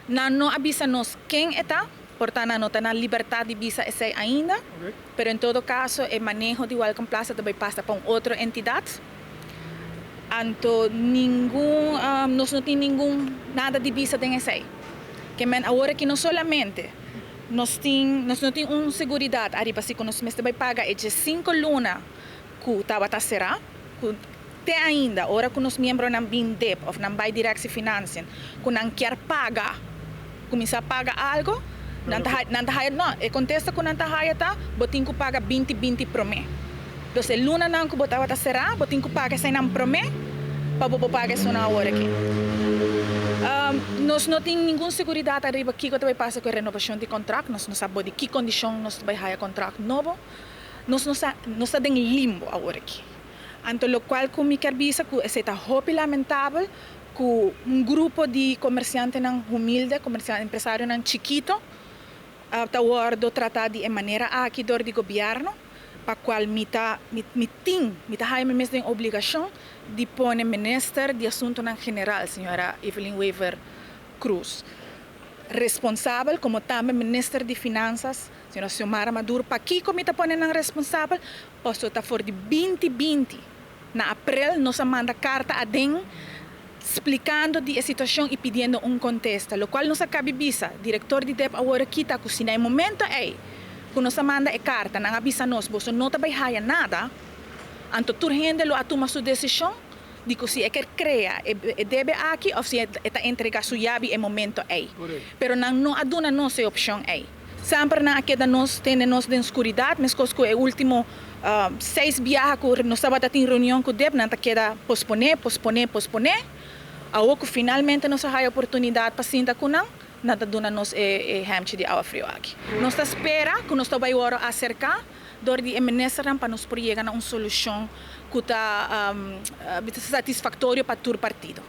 Nan no a bisa nos ken e ta, por ta nan no ta na libertad di bisa esey ainda, pero en todo caso e maneho di Welcome Plaza ta bay pasa pa un otro entidad. Anto ningun, nos no tin ningun nada di bisa den esey. Ke men awor aki no solamente nos tin, nos no tin un seguridad ariba si cu nos mester bay paga e 15 luna cu tabata cera, cu te ainda ora cu nos miembronan bin dip of nan bay Directie Financiën cu nan kier paga, cuminsa paga algo, nan ta nan ta haya, no, e contesta cu nan ta haya ta, bo tin cu paga 20 20 prome. Dus e lunanan cu bo tabata cera, bo tin cu paga eseinan prome pa bo por paga esunnan awor aki. Nos no tin ningun seguridad ariba kico ta bay pasa cu e renovacion di contract, nos no sa bo di ki condicion nos ta bay haya contract nobo. Nos no sa, nos ta den limbo awor aki. Anto locual cu mi kier bisa cu esey ta hopi lamentabel cu un grupo di comerciantenan humilde, comerciante, empresarionan chikito ta wordo trata di e manera aki door di gobierno, pa cual mi ta, mi, mi tin, mi ta haya mi mes den obligacion di pone Minister di Asuntonan General, señora Evelyn Wever Croes, responsabel, como tambe Minister di Finanzas, señora Xiomara Maduro. Pakico mi ta pone nan responsabel? Pasobra ta for di 2020, na april, nos a manda carta aden splicando di e situacion y pidiendo un contesta, locual nos a caba bisa, director di DEP awor aki ta cu si na e momento ey cu nos a manda e carta, nan a bisa nos, boso no ta bay haya nada, anto tur hende lo a tuma su decision di cu si e kier crea e debe aki of si e ta entrega su yabi e momento ey. Pero nan no a duna nos e opcion ey. Semper nan a keda nos tene nos den scuridad, mescos cu e ultimo seis biaha cu nos tabata tin reunion cu DEP, nan ta keda pospone, pospone, pospone. Awor cu finalmente nos a haya oportunidad pa sinta cu nan, nan ta duna nos e hemchi di awa frio aki. Nos ta spera cu nos ta bay worde acerca door di e ministernan pa nos por yega na un solucion cu ta satisfactorio pa tur partido.